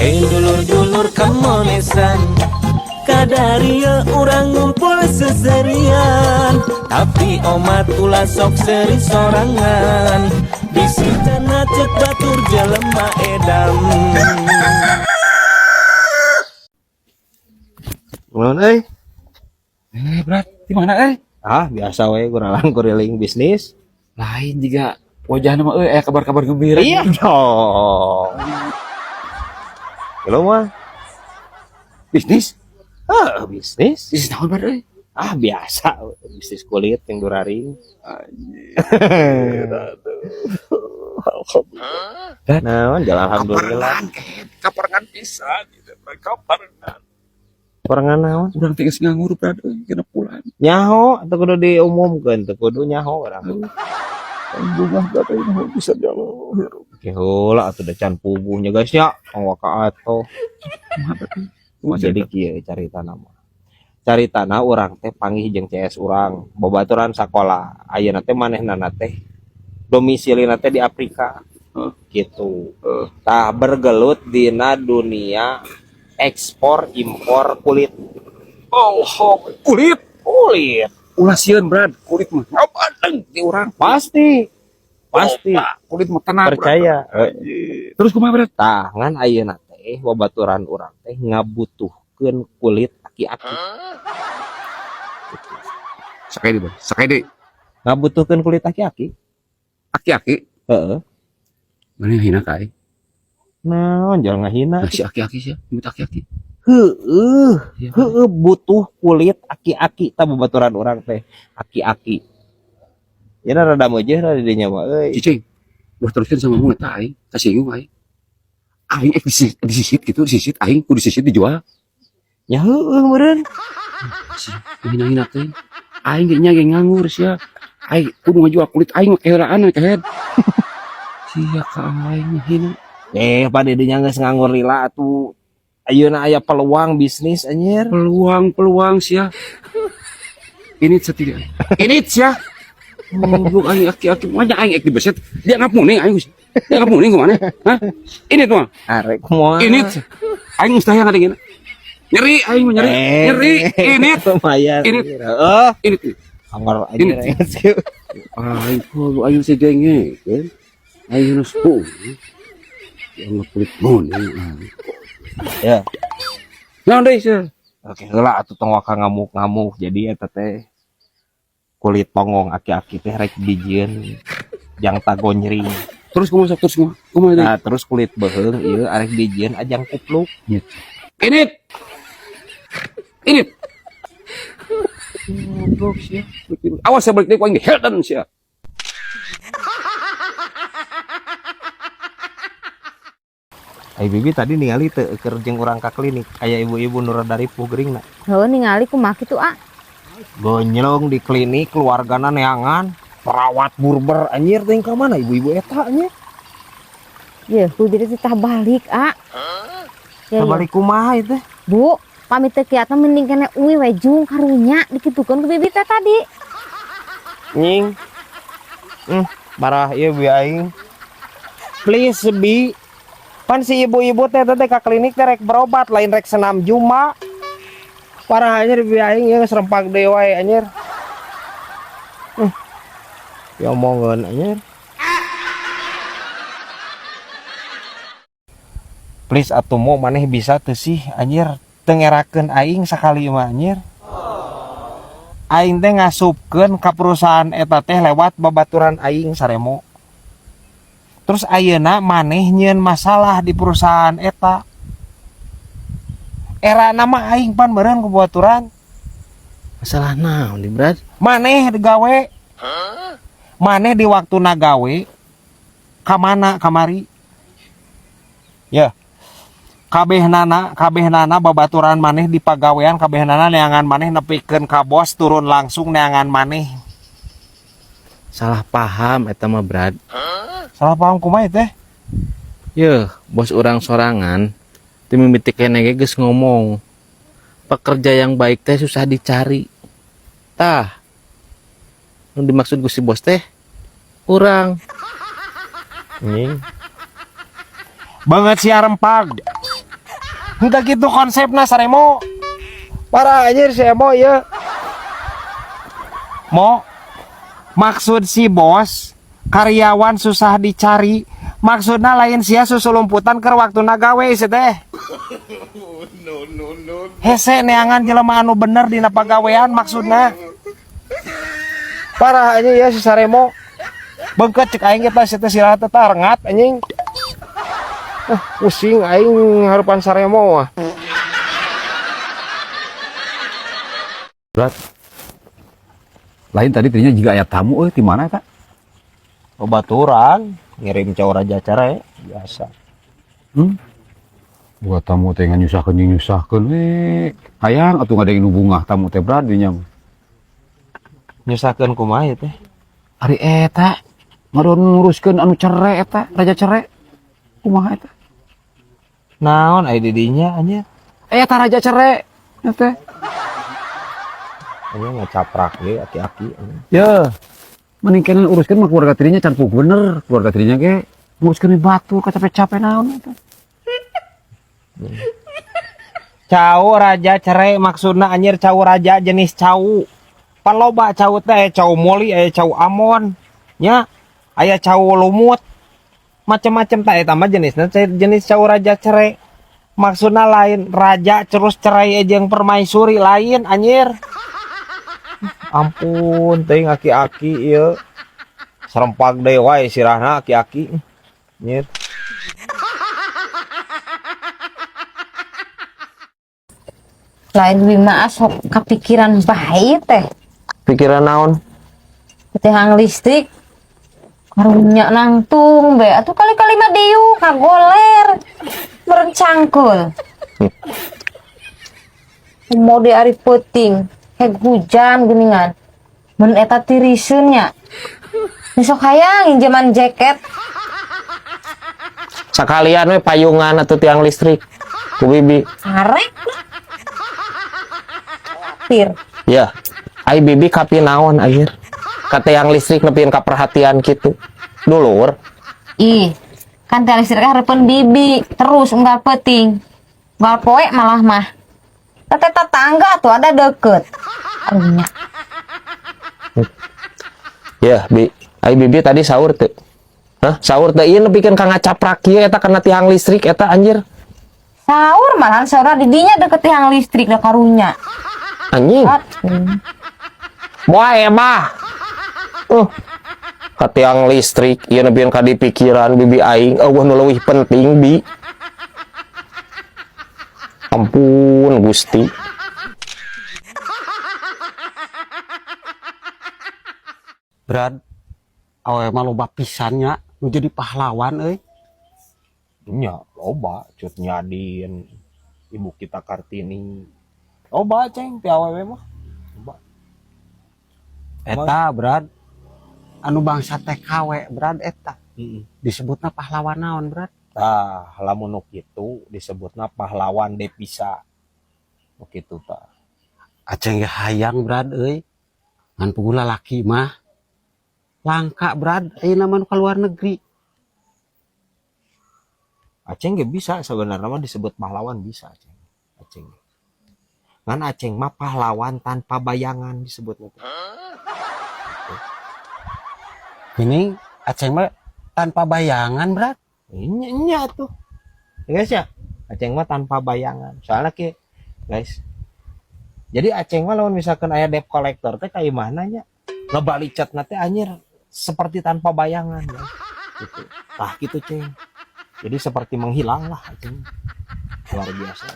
Dulur-dulur kamonesan, kadaria urang ngumpul seserian. Tapi omat ulah sok seri sorangan. Bisi cenah cek batur jelema edan. Kunaon euy? Eh, Brad, di mana eh? Ah, biasa we kuralang kuriling bisnis. Lain juga wajahna mah euy, aya kabar-kabar gembira. Iya dong. Lo mah Bisnis? Ah, bisnis. Bisnis naon, Brad euy? Ah, biasa bisnis kulit yang duraring. Anjir. Aduh. Alhamdulillah. Naon jalan alhamdulillah. Kaparengan, kaparengan pisan gitu, Brad. Kaparengan. Parengan naon? Urang teh geus nganggur, Brad euy, genep bulan. Nyaho atau kudu diumumkeun, teu kudu nyaho urang. Bunga Brad euy, mah bisa ya Allah. Ya Rabbi. Oke, heula atuh da can puguhnya guys nya, tong waka atuh. Kumaha, Brad euy? Kumaha Jadi cerita? Kieu caritana mah. Caritana urang teh panggih jeung CS urang, babaturan sakola. Ayeuna teh manehna teh domisilina teh di Afrika. Heeh. Gitu. Heeh. Tah, bergelut dina dunia ekspor impor kulit. Oh, kulit. Kulit. Ulah sieun, Brad, kulit mah ngabadeng di urang. Pasti. Pasti. Loba, kulit mah tenang, Brad. Percaya. Anjir. Terus kumaha, Brad? Tah, ngan ayeuna teh babaturan urang teh ngabutuhkeun kulit aki-aki. Sakali, Brad. Sakali. Ngabutuhkeun kulit aki-aki. Aki-aki. Heeh. Mana hina ka aing? Naon jangan ngahina. Nah, si aki-aki sih, nyebut aki-aki. Heeh. Iya. Heeh, butuh kulit aki-aki tah babaturan urang teh aki-aki. Ya rada meujeuh lah di dinya mah euy. Cicing, gua teruskan sama mu eta aing, kasinggung aing. Aing ek disisit, disisit gitu, disisit aing kudu disisit dijual. Ya heueuh meureun. Si hina-hina teh. Aing ge nya ge nganggur sia. Aing kudu ngajual kulit aing mah kehelaan kehed. Sia ka aing hina. Eh, pan di dinya geus nganggur lila atuh. Ayeuna aya peluang bisnis anjir. Peluang-peluang sia. Ini setia. Ini sia. Goblok aing aki-aki mah aing ek dibeset. Dia ngap muning aing. Dia ngap muning kemana? Hah? Ini tuh mah. Arek moal. Ini aing mustahil ngadengin. Nyeri aing mah nyeri. Eh. Nyeri ini. Lumayan. Ini. Heeh. Ini. Anggar Ini. anjir. Aing kudu aing si denge kan. Aing nu sepuluh. Yang kulit muning. Ya. Naon deui sia? Oke, heula atuh tong waka ngamuk-ngamuk. Jadi eta teh kulit tonggong aki-aki teh rek dijieun jang tagonyring. Terus kumaha sok, terus kumaha? Kumaha deui? Nah, terus kulit beuheung ieu arek dijieun ajang kupluk. Ini. Ini. Goblok sia. Awas saya balik deui ku aing Helden sia. Ai bibi tadi ningali teu keur jeung urang ka klinik aya ibu-ibu nu rada ripuh geuringna. Heuh, ningali kumaha kitu, ah? Gonyelong di klinik keluargana neangan perawat burber anjir teh ka mana ibu-ibu eta anjir. Yeuh, ku bibi teh tah balik, ah. Ya, ya. Balik kumaha itu? Bu, pamit teu kiat mah mending kene uwi we jung karunya dikitukeun ku bibi teh tadi. Nying. Marah ieu bi aing. Please bi. Pan si ibu-ibu teh teh ka klinik teh rek berobat lain rek senam juma. Parah anjir bi aing ieu geus rempag deui wae anjir. Ya omongan anjir. Please atuh mo maneh bisa teu sih anjir teu ngerakeun aing sakali mah anjir. Aing teh ngasupkeun ka perusahaan eta teh lewat babaturan aing saremo. Terus ayeuna maneh nyieun masalah di perusahaan eta. Era nama aing pan meureun ku babaturan. Masalah naon di Brad? Maneh digawe. Maneh di waktu nagawe ka mana kamari? Ya. Kabeh nana babaturan maneh di pagawean, kabeh nana neangan maneh nepikeun ka bos turun langsung neangan maneh. Salah paham eta mah, Brad. Salah paham kumaha teh? Yeuh, bos urang sorangan teu mimiti keneh ge geus ngomong. Pekerja yang baik teh susah dicari. Tah. Nu dimaksud ku si bos teh urang. Nying. Banget sia rempag. Henteu kitu konsepna, Saremo. Parah anjir si Emo ieu. Mo, maksud si bos karyawan susah dicari, maksudna lain sia susulumputan keur waktuna gawe sih teh. Hese neangan jelema anu bener dina pagawean maksudna. Parah anjing ya si Saremo. Bengket cek aing kita si teh sirah teh rengat anjing. Ah, pusing aing harupan Saremo mah. Berat. Lain tadi tadinya juga aya tamu euy, di mana eta? Babaturan ngirim cau raja cere biasa. Buat tamu teh ngan nyusahkeun jeung nyusahkeun we. Hayang atuh ngadengin nu bungah tamu teh, Brad, dinya mah. Nyusahkeun kumaha ieu teh? Ari eta ngadon nguruskeun anu cere eta, raja cere. Kumaha eta? Naon aya di dinya anjir? Eta raja cere eta teh. Anjing ngacaprak ge aki-aki anjing. Ya. Mending kena uruskeun mah keluarga tirinya can puguh bener, keluarga tirinya ge nguruskeun batur kacape-cape naon eta. Cau raja cere maksudna anjir cau raja jenis cau. Pan loba cau teh, aya cau moli, aya cau amon nya, aya cau lumut. Macem-macem tah eta mah jenisna jenis cau raja cere. Maksudna lain raja terus cerai jeung permaisuri, lain anjir. Ampun teuing aki-aki ieu. Serempak deui wae sirahna aki-aki. Nyir. Lain Bima sok kepikiran bae teh. Pikiran naon? Tiang listrik karunya nangtung be atuh kali-kali mah diu kagoler meureun cangkul. Mau di ari peuting heg hujan geuningan. Mun eta tiriseun nya. Besok hayang injeman jaket. Sakalian we payungan atau tiang listrik ku bibi. Arek. Pir. Ya, ai bibi kapi naon anjir? Ka tiang listrik nepikeun ka perhatian kitu. Dulur. Ih, kan tiang listrik hareupeun bibi terus unggal peuting. Unggal poe malah mah. Tete tetangga tuh ada deket. Arunya. Ya, Bi. Ai bibi tadi sahur teu? Hah? Sahur teu ieu nepikeun ka ngacaprak ieu eta kana tiang listrik eta anjir. Sahur malahan sahur di dinya deket tiang listrik da karunya. Anjing. Moal mah. Ka tiang listrik ieu nepikeun ka dipikiran bibi aing eueuh nu leuwih penting, Bi. Ampun Gusti. Brad, awewe mah loba pisan nya nu jadi pahlawan euy. Nya, loba Cut Nyadin, ibu kita Kartini. Loba ceng ti awewe mah. Loba. Eta, Brad, anu bangsa TKW, Brad, eta. Heeh. Disebutna pahlawan naon, Brad? Tah, lamun nu kitu disebutna pahlawan devisa. Nu kitu tah. Aceng ge hayang, Brad, euy. Ngan puguh lalaki mah langka, Brad, ayeuna mah nu ka luar negeri. Aceng ge bisa sebenarnya mah disebut pahlawan bisa Aceng. Aceng. Ngan Aceng mah pahlawan tanpa bayangan disebutnya teh. Gini, Aceng mah tanpa bayangan, Brad. Nya, nya tuh. Ya guys ya, Aceng mah tanpa bayangan. Soalnya ke, guys. Jadi Aceng mah lamun misalkan aya debt collector teh kayak mana nya? Ngebalik chat teh anjir seperti tanpa bayangan ya. Gitu. Tah gitu, Ceng. Jadi seperti menghilang lah Aceng. Luar biasa.